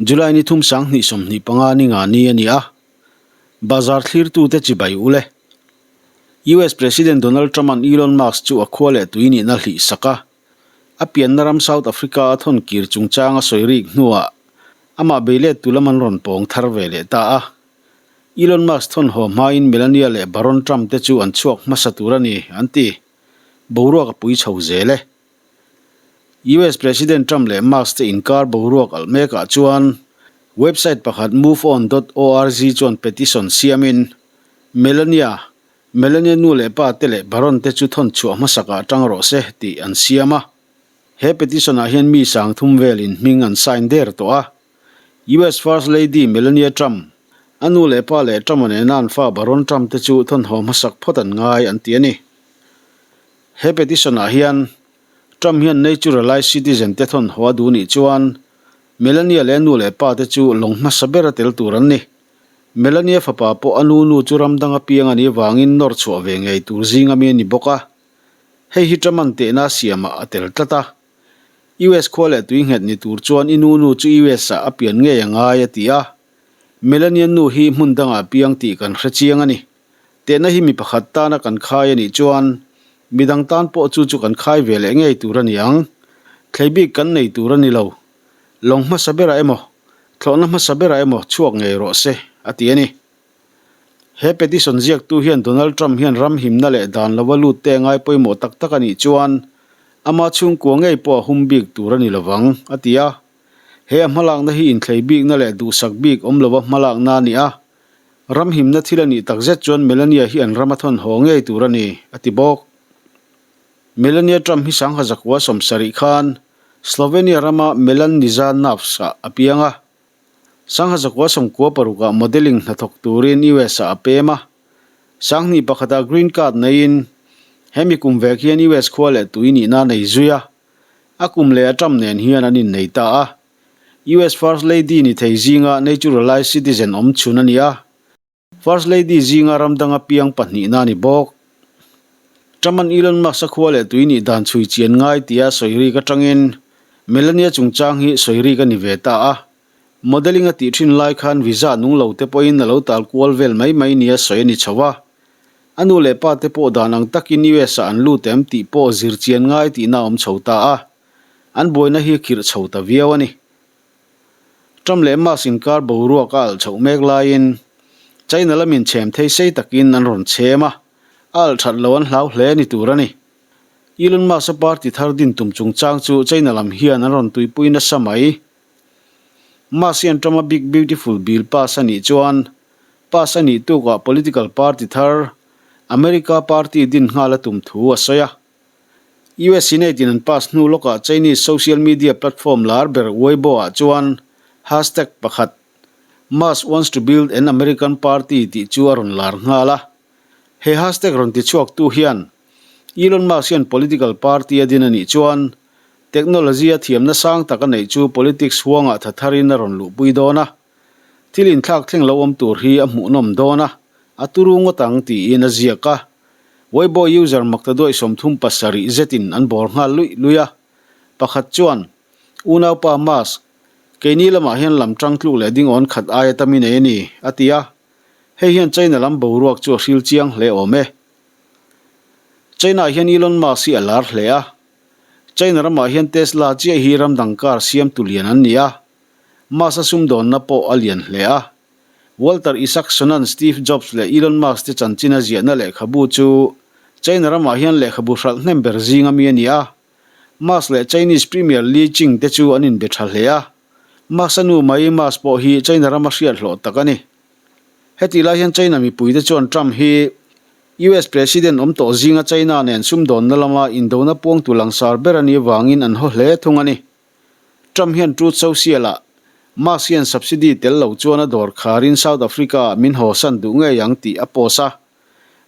July ni thum 2025 ni nga ni a ni a, bazar thlirtute chibai ule. US President Donald Trump-a'n Elon Musk chu a khua leh tui nihna hlih sak a, a pianna ram South Africa a thawn kir chungchang a sawi rik hnuah amah beilet tu lam an rawn pawng thar ve leh ta a. Elon Musk thawn haw hmain Melania leh Barron Trump te chu an chhuak hmasa tur a ni, an ti. Boruak a pui chho zel e. US President Trump leh Musk te inkar boruak alh mekah chuan website pakhat moveon dot org chuan petition siamin Melania, Melania nu leh pa te leh Barron te chu thawn chhuah hmasakah tang rawh se tih an siam a. He petition ah hian mi 3000 velin hming an sign der tawh a. US First Lady Melania Trump, a nu leh pa leh Trump-a nena an fa Barron Trump te chu thawn haw hmasak phawt an ngai an ti a ni. He petition ah hian Trump hian naturalized citizen te thawn haw a duh nih chuan Melania leh a nu leh pa te chu lawng hmasa ber a tel tur an ni. Melania fapa pawh a nu nu chu ram dang a piang a nih avangin nawr chhuah ve ngei tur zing ami a ni bawk a. Hei hi Trump an tehna siamah a tel tlat a. US khua leh tui nghet ni tur chuan i nu nu chu US ah a pian ngei a ngai a ti a. Melania nu hi hmun dangah a piang tih kan hre chiang a ni. Tehna hi mi pakhat tana kan khai a nih chuan midang tan pawh chu chu kan khai ve leh ngei tur a ni ang. Thlei bik kan nei tur a ni lo. Lawng hmasa berah emaw, thlawhna hmasa berah emaw chhuak ngei rawh se, a ti a ni. He petition ziaktu hian Donald Trump hian ram himna leh dan lova lut te ngai pawimawh tak tak a nih chuan ama chhungkua ngei pawh a hum bik tur a ni lovang, a ti a. He a hmalakna hi inthlei bikna leh duhsak bik awm lova hmalakna a ni a. Ram himna thil a nih takzet chuan Melania hi an ram a thawn haw ngei tur a ni, a ti bawk. Melania Trump hi 1970 khan Slovenia rama Melan Niza Navs-ah a piang a. 1996 ah modelling hnathawk turin US-ah a pem a. 2001 ah green card neiin hemi kum vek hian US khua leh tui nihna a nei zui a. A kum leh a Trump nen hian an innei ta a. US First Lady ni thei zinga naturalized citizen awm chhun a ni a, First Lady zinga ram danga piang pahnihna a ni bawk. Trump-a'n Elon Musk-a khua leh tui nih dan chhui chian ngai tia sawi rik atangin Melania chungchang hi sawi rik a ni ve ta a. Modelling a tih thin lai khan visa nung lo te pawhin a lo tal kual vel mai mai nia sawi a ni chho a. A nu leh pa te pawh dan ang takin US-ah an lut em tih pawh zir chian ngai tihna a awm chho ta a. An buaina hi a khirh chho ta viau a ni. Trump leh Musk inkar boruak a alh chhoh mek laiin China lamin chhem thei sei takin an rawn chhem a, a alh that lo an hlau hle ni tur a ni. Elon Musk-a party thar din tum chungchang chu China lam hian an rawn tuipui nasa mai. Musk hian Trump-a Big Beautiful Bill pass a nih chuan pass a nih tukah political party thar America Party din nghal a tum thu a sawi a. US Senate in an pass hnu lawkah Chinese social media platform lar ber Weibo ah chuan hashtag pakhat Musk wants to build an American party tih chu a rawn lar nghal a. He hashtag rawn tichhuaktu hian Elon Musk hian political party a din a nih chuan technology a thiamna sang tak a neih chu politics huangah tha tharin a rawn luhpui dawn a. Thil inthlak thleng lo awm tur hi a hmuhnawm dawn a, a turu ngawt ang tiin a ziak a. Weibo user maktaduaih 37 zetin an bawr nghal luih luih a. Pakhat chuan, Unaupa Musk, keini lamah hian lam tang tluk leh dingawn khat aia tam i nei a ni, a ti a. Hei hian China lam boruak chu a hril chiang hle awm e. China-ah hian Elon Musk hi a lar hle a. China ramah hian Tesla chiah hi ram dang car siamtu lian an ni a. Musk-a sumdawnna pawh a lian hle a. Walter Isaacson-a'n Steve Jobs leh Elon Musk te chanchin a ziahna lehkhabu chu China ramah hian lehkhabu hralh hnem ber zinga mi a ni a. Musk leh Chinese Premier Li Qing te chu an inbe tha hle a. Musk-a nu Mai Musk pawh hi China rama hriat hlawh tak a ni. Hetih lai hian China mipuite chuan Trump hi US President awm tawh zinga China nen sumdawnna lama indona puangtu langsar ber a nih avangin an haw hle thung a ni. Trump hian Truth Social-ah Musk hian subsidy tel lo chuan a dawr kharin South Africa-ah min hawsan duh ngei ang tih a post a.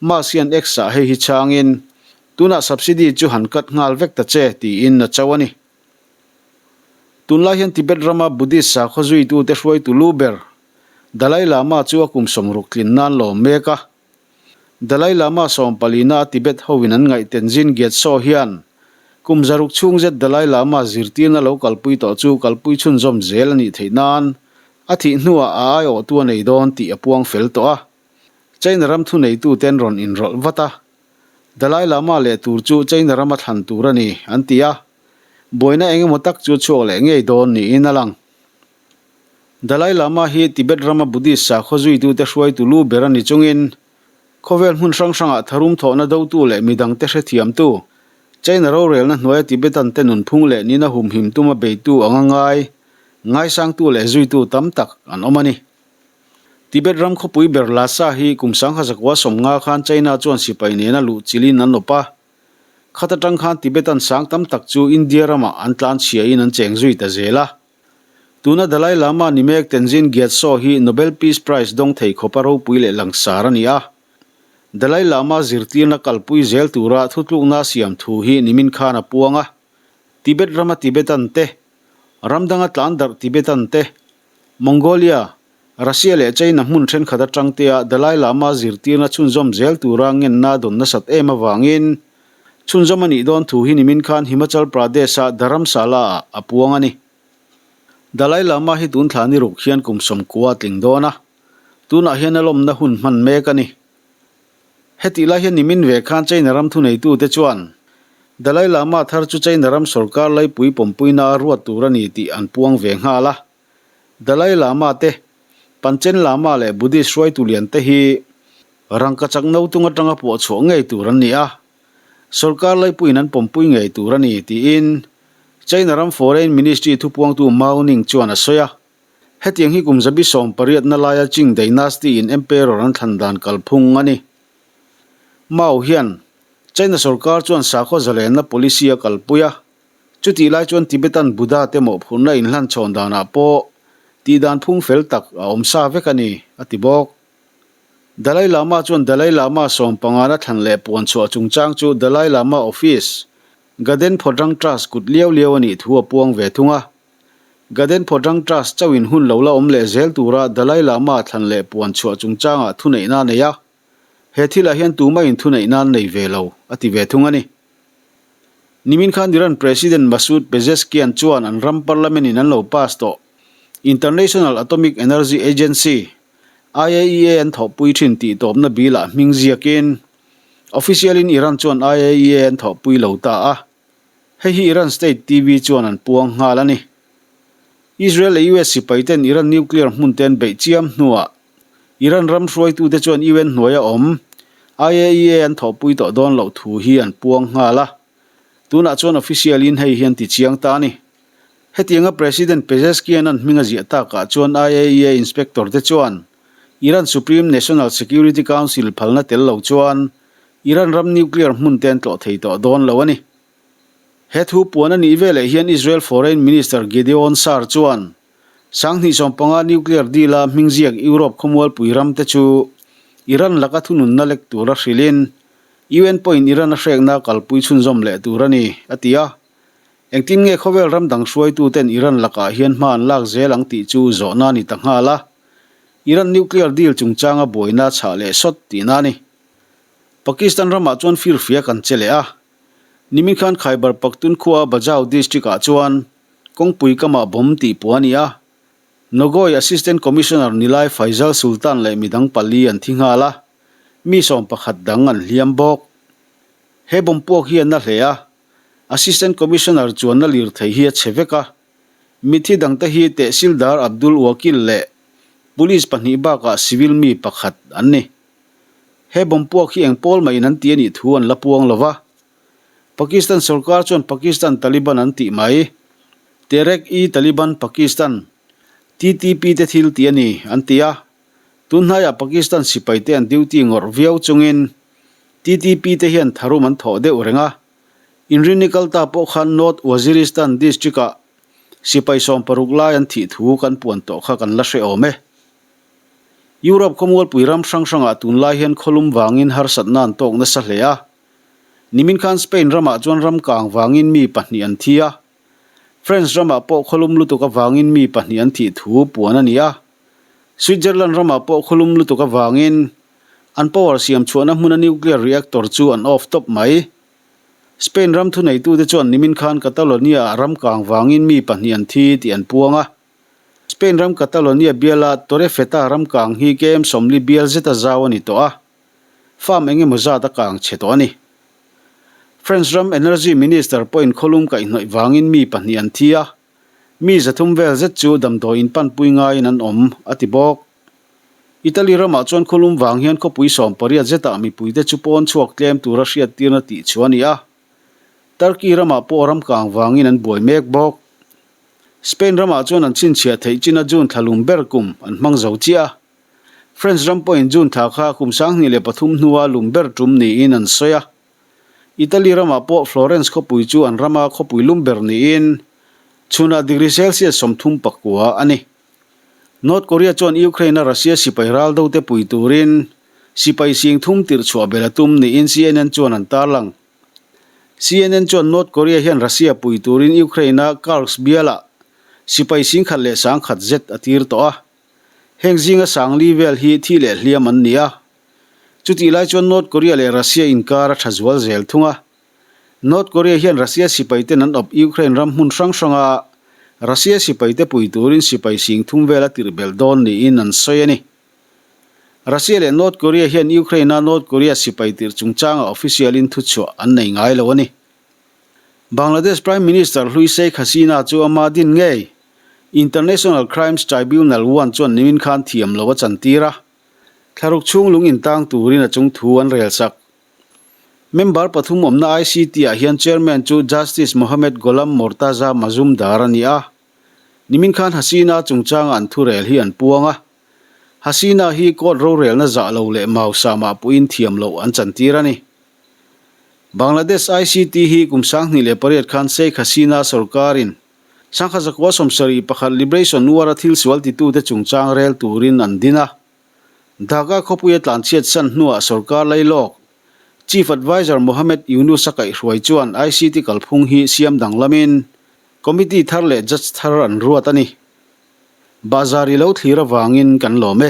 Musk hian X-ah hei hi chhangin, Tunah subsidy chu han cut nghal vek ta che, tiin a cho a ni. Tunlai hian Tibet rama Buddhist sakhaw zuitute hruaitu lu ber, Dalai Lama chu a kum 60 tlin nan lawm mek a. Dalai Lama sawmpalina Tibet hoin an ngaih Tenzin Gyatso hian Kum 600 chhung zet Dalai Lama zirtirna lo kalpui tawh chu kalpui chhunzawm zel a nih theih nan a thih hnuah a aiawhtu a nei dawn tih a puang fel tawh a. China ram thuneituten rawn inrawlh vat a, Dalai Lama leh tur chu China rama thlan tur a ni, an ti a. Buaina eng emaw tak chu chhuak leh ngei dawn niin a lang. Dalai Lama hi Tibet rama Buddhist sakhaw zuitute hruaitu lu ber a ni chungin khawvel hmun hrang hrangah tharum thawhna dotu leh midangte hrethiamtu, China rorelna hnuaia Tibetan te nunphung leh nina humhim tuma beitu anga ngai, ngaisangtu leh zuitu tam tak an awm a ni. Tibet ram khawpui ber Lhasa hi kum 1990 khan China chuan sipai nena luh chilhin an awp a. Khat atang khan Tibetan sang tam tak chu India ramah an tlanchhiain an cheng zui ta zel a. Tuna Dalai Lama ni mek Tenzin Gyatso hi Nobel Peace Prize dawng thei khawpa ropui leh langsar a ni a. Dalai Lama zirtirna kalpui zel tura thutlukna siam thu hi nimin khan a puang a. Tibet rama Tibetan te, ram danga tlan darh Tibetan te, Mongolia, Russia leh China hmun thenkhat atangtea Dalai Lama zirtirna chhunzawm zel tura ngenna dawn nasat em avangin chhunzawm a nih dawn thu hi nimin khan Himachal Pradesh-a Dharamsala-ah a puang a ni. Dalai Lama hi tun thla ni ruk hian kum 90 a tling dawn a, tunah hian a lawmna hun hman mek a ni. Hetih lai hian nimin ve khan China ram thuneitute chuan Dalai Lama thar chu China ram sorkar laipui pawmpuina a ruat tur a ni tih an puang ve nghal a. Dalai Lama te, Panchen Lama leh Buddhist hruaitu lian te hi rangkachak notung atanga puah chhuah ngei tur an ni a, sorkar laipuiin an pawmpui ngei tur a ni tiin China ram Foreign Ministry thupuangtu Mao Ning chuan a sawi a. Hetiang hi kum 1800 na laia Qing Dynasty in Emperor an thlan dan kalphung a ni. Mao hian China sorkar chuan sakhaw zalenna policy a kalpui a, Chutih lai chuan Tibetan Buddha te mawhphurhna inhlan chhawn danah pawh tihdan phung fel tak a awm sa vek a ni, a ti bawk. Dalai Lama chuan Dalai Lama sawmpangana thlan leh puan chhuah chungchang chu Dalai Lama Office, Gaden Phodrang Trust kut liau liau a nih thu a puang ve thung a. Gaden Phodrang Trust chauhin hun lo la awm leh zel tura Dalai Lama thlan leh puan chhuah chungchangah thuneihna a nei a. He thilah hian tumah in thuneihna an nei ve lo, a ti ve thung a ni. Nimin khan Iran President Masoud Pezeshkian chuan an ram parliament in an lo pass tawh International Atomic Energy Agency, IAEA, an thawhpui thin tih tawpna bill ah hming ziakin official in Iran chuan IAEA an thawhpui lo ta a, hei hi Iran state TV chuan an puang nghal a ni. Israel leh US sipai ten Iran nuclear hmun te an beih chiam hnuah Iran ram hruaitute chuan UN hnuaia awm IAEA an thawhpui tawh dawn loh thu hi an puang nghal a, tunah chuan official in hei hi an ti chiang ta a ni. Hetianga President Pezeshkian an hming a ziah takah chuan IAEA inspector te chuan Iran Supreme National Security Council phalna tel lo chuan Iran ram nuclear hmun te an tlawh thei tawh dawn lo a ni. He thu puan a nih veleh hian Israel Foreign Minister Gideon Saar chuan 2015 nuclear deal-a hming ziak Europe khawmualpui ram te chu Iran laka thununna lek tura hrilhin UN pawhin Iran a hrekna kalpui chhunzawm leh tur a ni, a ti a. Engtin nge khawvel ram dang hruaituten Iran lakah hian hma an lak zel ang tih chu zawhna a ni ta nghal a. Iran nuclear deal chungchanga buaina chhah leh sawt tihna a ni. Pakistan ramah chuan firfia kan che leh a. Nimin khan Khyber Pakhtunkhwa Bajau district-ah chuan Kawngpui kamah bomb tih puah a ni a, Nogoi Assistant Commissioner Nilai Faizal Sultan leh midang pali an thi nghal a, mi 11 dang an hliam bawk. He bomb puak hi a na hle a, Assistant Commissioner chuanna lirthei hi a chhe vek a, mitthi dangte hi Tehsildar Abdul Wakil leh Police pahnih bakah civil mi pakhat an ni. He bomb puak hi eng pawl mahin an ti a nih thu an la puang lo va. Pakistan sorkar chuan Pakistan Taliban an tih mai. Tehreek-e-Taliban Pakistan, TTP, te thil tih a ni, an ti a. Tun hnaiah Pakistan sipai te an duty ngawrh viau chungin TTP te hian tharum an thawh deuh reng a. Inrinni kalta pawh khan North Waziristan district-ah sipai 60 lai an thih thu kan puan tawh kha kan la hrehawm e. Europe khawmualpui ram hrang hrangah tunlai hian khawlum vangin harsatna an tawk nasa hle a. Nimin khan Spain ramah chuan ram kang vangin mi pahnih an thi a. France ramah pawh khawlum lutuk avangin mi pahnih an thih thu puan a ni a. Switzerland ramah pawh khawlum lutuk avangin an power siam chhuahna hmuna nuclear reactor chu an off tawp mai. Spain ram thuneitute chuan nimin khan Catalonia-ah ram kang vangin mi pahnih an thi tih an puang a. Spain ram Catalonia biala Torrefeta ram kang hi KM 40 bial zeta zau a ni tawh a, farm eng emaw zat a kang chhe tawh a ni. French ram Energy Minister pawhin khawlum kaihhnawih vangin mi pahnih an thi a, mi 300 vel zet chu damdawi inpanpui ngaiin an awm, a ti bawk. Italy ramah chuan khawlum vang hian khawpui 18 zetah mipuite chu pawn chhuak tlem tura hriattirna tih chu a ni a. Turkey ramah pawh ram kang vangin an buai mek bawk. Spain ramah chuan an chhinchhiah theih china June thla lum ber kum an hmang zo chiah a. French ram pawhin June thla kha kum 2003 hnua lum ber tum niin an sawi a. Italy ramah pawh Florence khawpui chu an rama khawpui lum ber niin chhunah degree Celsius 39 a ni. North Korea chuan Ukraine-a Russia sipai ral dote pui turin sipai sing thum tirh chhuah belh a tum niin CNN chuan an tarlang. CNN chuan North Korea hian Russia pui turin Ukraine-a Kursk bialah sipai sing khat leh sang khat zet a tir tawh a. Heng zinga sang li vel hi thi leh hliam an ni a. Chutih lai chuan North Korea leh Russia inkar a tha zual zel thung a. North Korea hian Russia sipaiten an awp Ukraine ram hmun hrang hranga Russia sipaite pui turin sipai sing thum vel a tirh belh dawn niin an sawi a ni. Russia leh North Korea hian Ukraine-a North Korea sipai tirh chungchanga official-in thuchhuah an nei ngai lo a ni. Bangladesh Prime Minister hlui Sheikh Hasina chu ama din ngei International Crimes Tribunal one chuan nimin khan thiam lo a chantir a, thlaruk chhung lung intang turin a chung thu an rel sak. Member pathum awmna ICT-ah hian Chairman chu Justice Mohammed Golam Mortaza Mazumdar a ni a. Nimin khan Hasina chungchanga an thurel hi an puang a. Hasina hi court rorelna zah lo leh mau samah puiin thiam loh an chantir a ni. Bangladesh ICT hi kum 2008 khan Sheikh Hasina sorkarin 1971 Liberation War-a thil sual titute chungchang rel turin an din a. Dhaka khawpuia tlanchhiat san hnuah sorkar lailawk Chief Adviser Mohammed Yunus a kaihhruai chuan ICT kalphung hi siam danglamin Committee thar leh Judge thar an ruat a ni. Bazar i lo thlir avangin kan lawm e.